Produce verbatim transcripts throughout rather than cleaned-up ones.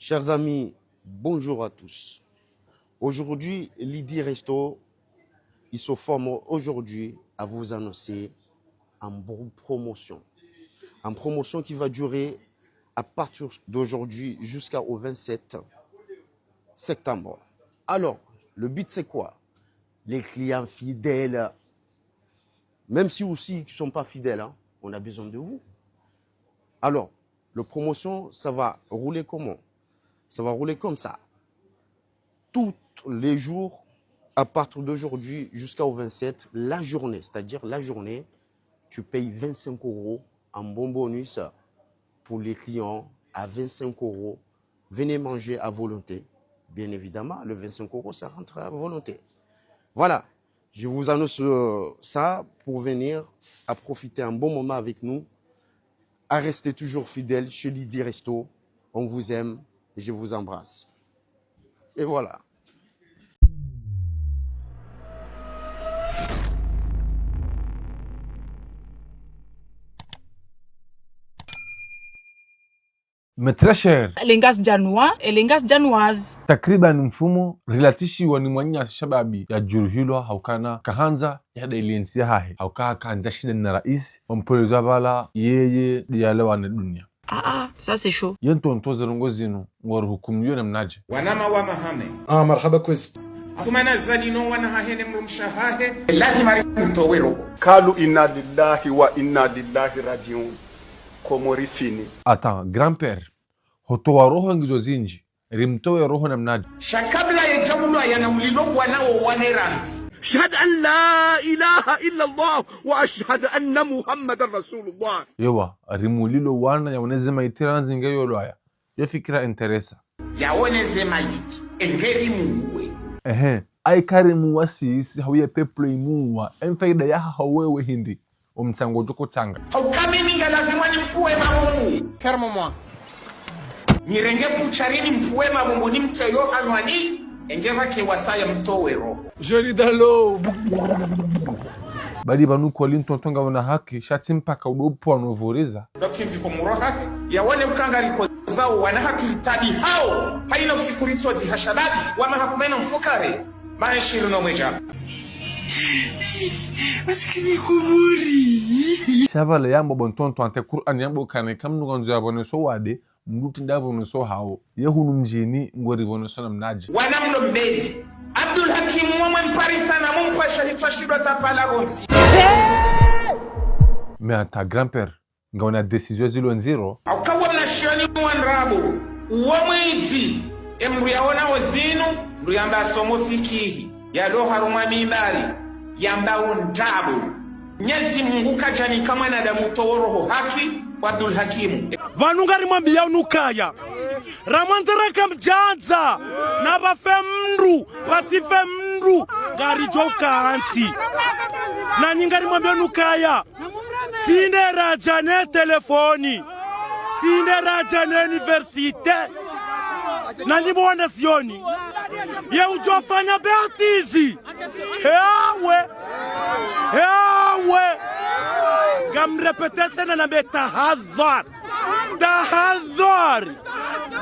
Chers amis, bonjour à tous. Aujourd'hui, Lydie Resto, ils se forment aujourd'hui à vous annoncer une bonne promotion. Une promotion qui va durer à partir d'aujourd'hui jusqu'au vingt-sept septembre. Alors, le but, c'est quoi ? Les clients fidèles, même si aussi qui sont pas fidèles, hein, on a besoin de vous. Alors, la promotion, ça va rouler comment ? Ça va rouler comme ça. Tous les jours, à partir d'aujourd'hui jusqu'au vingt-sept, la journée, c'est-à-dire la journée, tu payes vingt-cinq euros en bon bonus pour les clients à vingt-cinq euros. Venez manger à volonté. Bien évidemment, le vingt-cinq euros, ça rentre à volonté. Voilà, je vous annonce euh, ça pour venir à profiter un bon moment avec nous, à rester toujours fidèle chez Lydie Resto. On vous aime et je vous embrasse. Et voilà. Mes très chers. Elengas Janwa, Elengas Janwaz. Takriban mfumo, rilatsishiwa ni mwananyasi shababi ya juruhilwa haukana kahandza yahadaye yentsi yahahe. Hauka kahandza shida na raisi, wampoleza pvala yeye yalawane dunia. Ah, ah, ça c'est chaud. Ye ntonto ze ndrongoo zinu, ngori hukumu yo namnadje. Wanama wa mahame. Ah, marahaba kwezi. Akumana zalino wana hahe ne mdrumshe wahahe. Lahi mari mtowe roho. Kalu inna lillahi wa inna lillahi rajiun. Komori fini. Attends, grand-père, hutowa roho ngizo zinji, rimtowe roho namnadje. Sha kabla ye djamulwa yana ulilo wana wo wane randzi. أشهد أن لا إله إلا الله وأشهد أن محمدا رسول الله. Ewa, rimulilo wana yaone ze maiti randzi nge yolwaya. Yo fikira intéressant. Yaone ze maiti, engeri muwe. Ehe, ayi kari muwa sisi, hauye peuple imuwa, en faida yahaho wewe hindri, omtsango djoko tsanga. Hauka mimi ngalazimwa nimpvuwe mabumbu. Ferme-moi. Nirenge puchari nimpvuwe mabumbu nimtseyo hanwani, enge pvake wasaya mtowe roho. Je lis dans l'eau. Badi pvanu kweli ntonto ngawona haki, sha tsi mpaka udo pvwa no vuriza. Ndo tsi ndziko muro haki, yawone ukanga riko zao wana hatru itabi hao, haina usiku ritsodzi ha shababi, wa maha kume na mfukare, maeshiru no mweja. Masikini Komori. Sha pvala yambo bo ntonto ante Kur'ani yambo kane kamnu kandzo yapvoneso wade, mdru tsi ndapvoneso hawo. Ye hunu mdjini ngoripvoneso namnadje. Wana mlo mbeli. Abdul Hakim wamwe mparisa na mumpasha hitswa shidwa tapala pvontsi. Mais attends, grand-père, ngawona décision zilo ndziro. Hauka wo mnashioni wa ndrabo, uwo mwidzi, emdru yaona ozinu, mdru yamba asomo fikihi, yalo harumwa mimbari, yamba ondrabo. Mnyezi Mungu kadjanika mwanadamu utowo roho haki, wa Abdul Hakimu. Pvanu ngarimwambiya unu ukaya. Ramwandza raka mdjandza, na pvafe mdru, pvatsife mdru, ngaridjo ukantsi. Nanyi ngarimwambiya unu ukaya. Sinde radja ne telefoni. Sinde radja ne université. Nanyi mwana sioni. Ye udjofanya bêtise. Hewe. Hewe. Ngamrépété tsena nambe tahadhari. Tahadhari.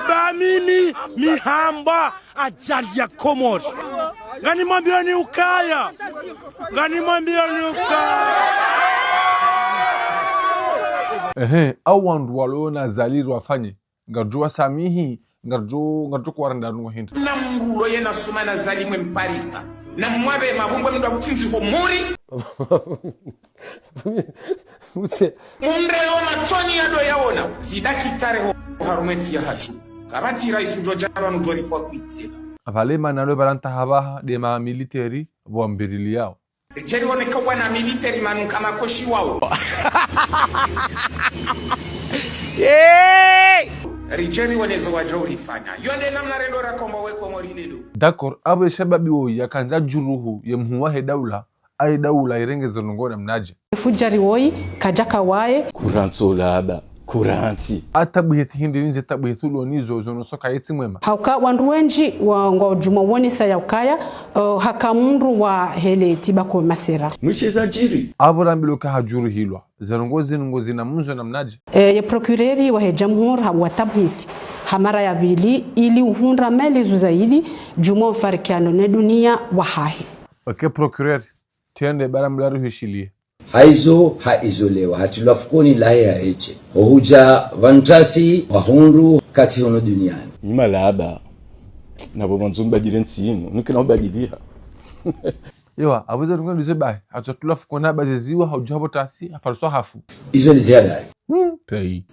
Ba mimi mihamba ajali ya Komori. Nganimwambiyoni ukaya. Nganimwambiyoni ukaya. Ehe, hau wandru walo na zali rwafanye. Ngaridjo wasamihi, ngaridjo, ngaridjo kuwarenda ndrongoo hindri. Na mdru ulo yena suma na zali mwe mparisa. Na mwambe mabumbu mdru akutsindzi ho muri. Mutse. Mumrelo matsoni yado yaona, zidakitare ho harumwa entsi yahatru. Kapvatsi raisi udjo djalwa nudjo ripvwa kwitsela. Apvale mana lo pvala ntaha pvaha, de ma militaire, pvo wambirili yao. Ridjeri wone ka wana militaire manuka makoshi wao. Hey! Ridjeri wone zo wadjo urifanya. Yo nde namna rendo rakomba we Komori lelo. D'accord, apvo shababi woyi yakandza juruhu ye mhuu wahe daula, ayi daula irenge ze ndrongoo namnadje. Fujari woyi, kadjaka waye. Kurantso laba, kurantsi. Ata buhithi hindri nize tabuhithi ulo nizo zono soka yetsi mwema. Hauka wandru wendji wa ngwadjuma wonesa ya ukaya, eh, haka mdru wa hele tiba ko masera. Mwishe zadjiri. Apvo rambilwa ka hadjuruhilwa. Ze ndrongoo zinu ngozina mzo namnadje. Eh, ye procureur wahe jamhuri ha watabuhithi. ha mara ya pvili ili uhundra maelezo zaidi djuu mwa mfarikiano ne dunia wahahe. Ok, procureur, tiende bara mlari huishiliye. Haizo, haizo lewa, hatrilwa fukoni lahe haeshe. Ohudja pvanu ntsi, wahundru, katsi hunu duniani. Nyi malaba, napvo mwandzo mbadili ntsi yinu, nukina ubadiliha. Ewa, apvo ze ndrongoo ndizo bahi, hatrilwa fukoni habaziziwa, haudja hapvo ntsi, hapariswa hafu. Izo ni ziyadari. Hmm, peyi.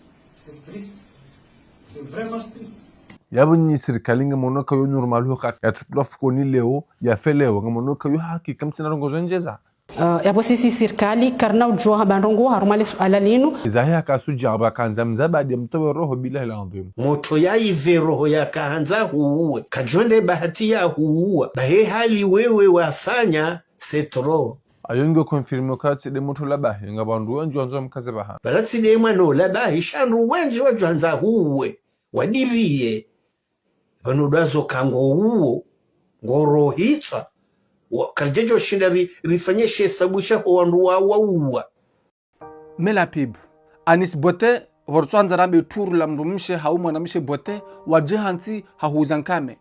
Yapvo nyi sirikali ngamwono ka yo normal ho kati, yatrilwa fukoni leo, yafe leo, ngamwono ka yo haki, kamtsina ndrongoo zondjeza. Uh, yapvo sisi sirikali karina udjuwa hamba ndrongoo harumwa le suala linu. Zahe haka sudja amba kandza mzabadi mtowe roho bila hila andhimu. Mutru yaive roho yakahandza huuwe. Kadjwende bahati ya huuwa. Bahe hali wewe wafanya, c'est trop. Ayo nge confirmé ka tsi nde mutru labahi, ngapvo wandru wendji wandzo wamkaze pvahanu. Bala tsi nde mwana labahi, sha wandru wendji wadjwandza huuwe. Wadiriye. Pvanu ndo wazo ka ngo uwo, ngo rohitswa, wa, karidjadjo shinda ri, rifanye she hesabu shaho wandru wa, wa uwa. Mais la pub. Anis Beauté, pvo ritsandza rambe tour la mdrumshe hau mwanamshe beauté, wadje hantsi hahuza nkame.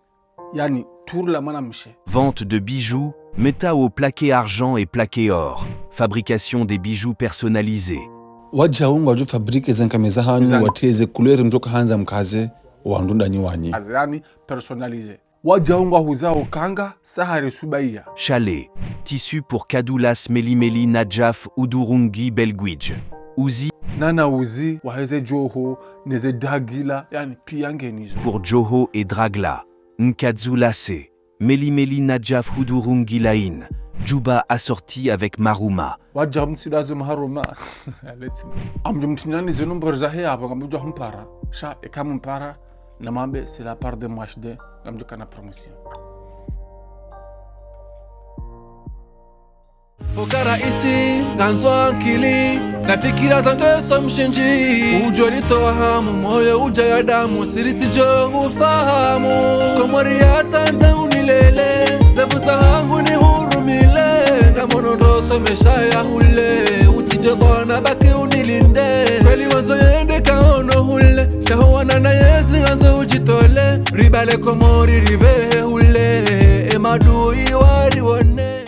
Yaani, tour la mwanamshe. Vente de bijoux, métal ou plaqué argent et plaqué or. Fabrication des bijoux personnalisés. Wadjau ngwadjo fabriqué ze nkame zahanyu, watriye ze couleur mdjo kahandza mkaze, wandru ndanyi wanyi. Azirani personnalisé. Wadjau ngwahuzao kanga, sahari subaiya. Châle, tissu pour kadou lace melimeli nadjaf hudhurungi belguidj. Uzi. Nana uzi, waheze djoho, neze dragila, yaani piya ngenizo. Pour djoho et dragla. Nkadzu lace. Melimeli nadjaf hudhurungi laine. Djuba assorti avec maharuma. Wadja mtsidazo maharuma. Let's go. Ngamdjo mtrinyani ze numéro zahe apvo ngamdjo humpara. Sha, eka mumpara, namwambe c'est la part de M H D, ngamdjo kana promotion. Oka raisi, ngandzo ankili, na fikira za ndeso mshindzi. Udjo litowa hamu, moyo udjaya damu, siri tsidjo ufahamu. Komori yatsandza unilele, ze pvutsa hangu nihurumile. Ngamono ndo somesha ya hule, utsidje bwana baki unilinde. Kweli wandzo yende kaono hule, shaho wana na yezi ngandzo udjitole. Ribale Komori ribe